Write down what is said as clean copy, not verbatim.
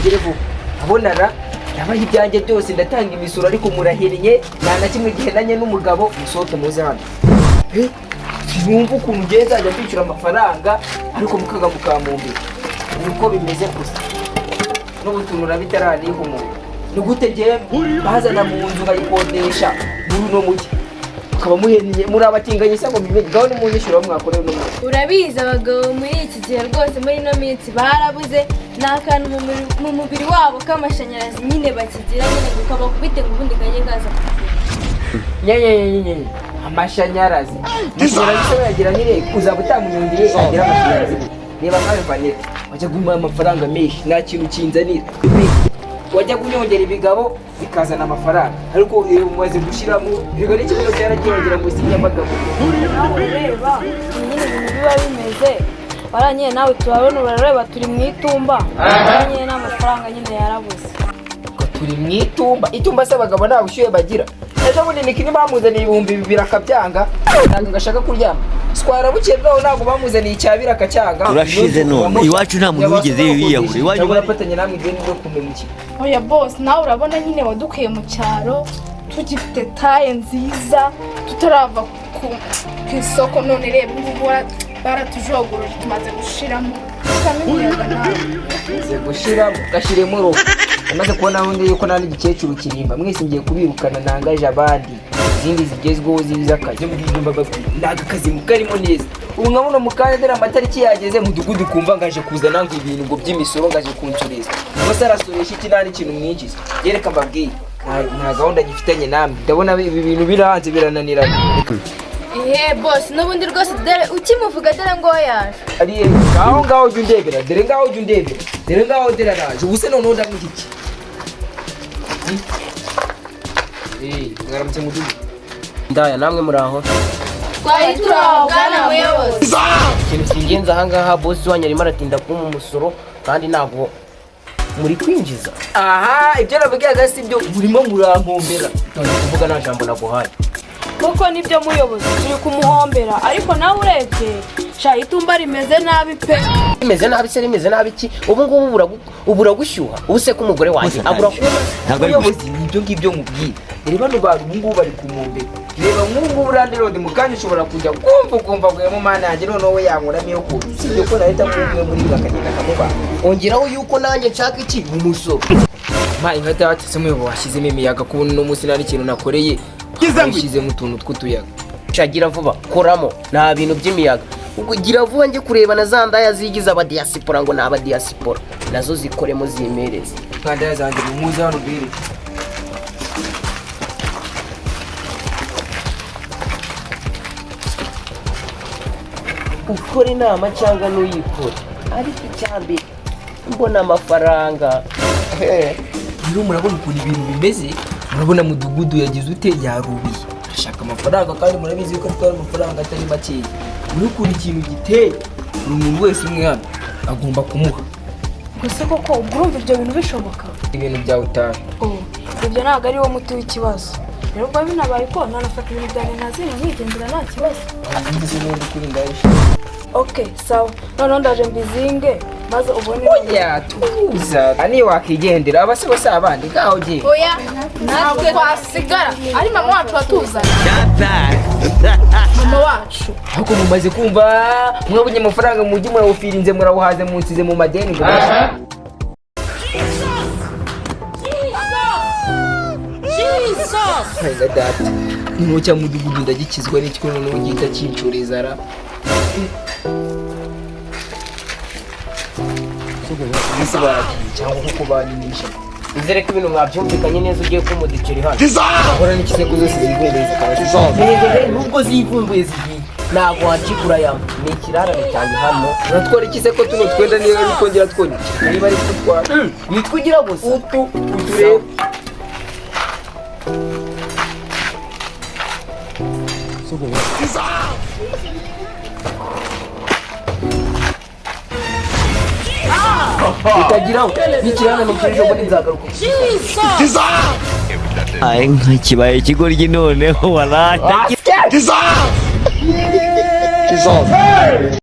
Mugire vuba. Abonara ndabaha ibyanjye byose, ndatanga imisoro, ariko murahennye, nta na kimwe gihenanye n'umugabo. Musohoke muze hano. Eh, sinumva ukuntu ngiye nzajya kwishyura amafaranga ariko mukaga mukamumbira. Niko bimeze gusa n'ubu tunura bitaranihumura. Ni gute ngiye bazana mu nzu nkayikodesha muri uno mujyi, mukaba muhennye, muri abatinganyi se ngo mbimenye? Ngaho nimunyishyura mwakorewe uno munsi. Urabizi, abagabo muri iki gihe rwose, muri ino minsi barabuze. Ni akantu mu mubiri wabo k'amashanyarazi nyine bakigira nyine ngo kabakubite, ngo ubundi kajye kaza. Nyenyenyenyenye, amashanyarazi, amashanyarazi se wayagira nyine? Uzaba utamunyongeye agira amashanyarazi. Reba nkawe Vanessa, wajya guha amafaranga menshi, nta kintu kinzanira. Wajya kunyongera ibigabo bikazana amafaranga, ariko iyo umaze gushyiramo ibigo n'ikibuno cyaragiye, wagira ngo si inyamagabo. Nawe ureba nyine ibintu biba bimeze waranyine, nawe turabona, urareba turi mu itumba nyine, n'amafaranga nyine yarabuze. Ngo turi mu itumba? Itumba se abagabo nta bushyuhe bagira? Ejo bundi niki bamuzaniye 2000 akabyanga, ntabwo gashaka kuryama. Swara bukeye bwaho ntabwo bamuzaniye icyabiri akacyanga. Urashize none. Iwacu nta muntu wigeze yiyahura. Iwanyu Cyangwa urafatanya namwe ideni ryo kumemukira? Oya boss, nawe urabona nyine wadukuye mu cyaro tugifite taille nziza, tutarava ku isoko. None reba ngubu baratujogoroje, tumaze gushiramo. Shyiramo imiyaga nawe. Maze gushiramo, gashyiremo roho. Amaze kubona undi yuko nta n'igikecuru kirimba. Mwese ngiye kubirukana, nangaje abandi, izindi zigezweho z'akazi. Ntabwo akazi mukarimo neza. Ubu nka buno mu kanya, dore amatariki yageze, mudugudu kumva ngaje kuzana ngo ibintu ngo by'imisoro, ngaje kunsureza. Ubwo se arasurisha iki nta n'ikintu mwinjiza? Yereka mbabwiye, nta gahunda gifitanye namwe. Ndabona ibi bintu biranze, birananirana. Ehe boss, n'ubundi rwose dore ukimuvuga, dore ngo yaje. Ari ngaho, ngaho ujya undebera, dore ngaho ujya undebera, dore ngaho, dore araje. Ubu se noneho ndamuha iki? Eh, mwaramutse mudugudu. Ndaya namwe muri aho? Twari turi aho, bwana muyobozi. Ikintu kingenzi ahangaha, boss wanyu arimo aratinda kumpa umusoro kandi ntabwo muri kwinjiza. Aha, ibyo nababwiraga si byo, murimo murampombera. None kuvuga nta jambo naguhaye. Koko nibyo muyobozi, turi kumuhombera, ariko nawe urebye sha, itumba rimeze nabi pe. Rimeze nabi se? Rimeze nabi iki? Ubu ngubu ubura gushyuha. Ubu se ko umugore wanjye abura kubona? Ntabwo ari Muyobozi, ni ibyo ngibyo mubwira. Reba bano bantu ubu ngubu bari kumpombera. Reba nk'ubu ngubu landlord mu kanya ushobora kujya kumva ukumva aguyemo. Mana yanjye, noneho we yankuramo iyo kuntu usibye ko nahita umwe muri mwe akagenda akamubaga. Ongeraho yuko nanjye nshaka iki? Umusoro. Mpa inka data. Se muyobo, washyizemo imiyaga kubona uno munsi nta n'ikintu nakoreye, washyizemo utuntu tw'utuyaga? Gira vuba, koramo, nta bintu by'imiyaga. Ubwo gira vuba njye kureba na za ndaya zigize abadiyasipora, ngo ni abadiyasipora, nazo zikoremo zimereze. Nkandaya zanjye, mumuze hano ubwire. Ukora inama cyangwa ntuyikore, ariko icyambere mbona amafaranga. Rero murabona ukuntu ibintu bimeze. Murabona mudugudu yagize ute? Yarubiye, arashaka amafaranga, kandi murabizi yuko atwara amafaranga atari makeya. Muri ukuntu ikintu giteye, buri muntu wese umwe hano agomba kumuha. Gusa koko ubwo urumva ibyo bintu bishoboka? Ibintu byawe utahe. Oh, ibyo ntabwo ari wo muti w'ikibazo. Rero ubwo binabaye ko nanafata ibintu byanjye nkazinga nkigendera, nta kibazo. Nzi n'undi kuri ndayishe. Ok, sawa, noneho ndaje mbizinge maze ubone. Oya, tuza, niyo wakigendera, abase bose abandi, ngaho ugiye. Oya. Ntabwo Natwe twasigara, ari mama wacu watuzanye, mama wacu. Ariko mumaze kumva mwabonye amafaranga mu mujyi, murawufirinze, murawuhaze, munsize mu madeni ngo nka data. Noneho cya mudugudu ndagikizwa n'iki ko noneho gihita kinshoreza ra? Mbese baragiye cyangwa kuko banyinisha? Nizere ko ibintu mwabyumvikanye neza, ugiye kumudikira hano. Ahora n'ikiseko zose zivumbuye zikaba zigiye. Nubwo zivumbuye zigiye, ntabwo wacikura yama, ni ikirarane cyanjye hano. Uratwara ikiseko tuno twenda niba ari kongera twonyine, niba ari kutwara. Nitwe ugira gusa. Utu uturebe. Utagiraho n'ikirarane cy'ejo bundi nzagaruka. Ay, nka kibaye ikigoryi noneho warata.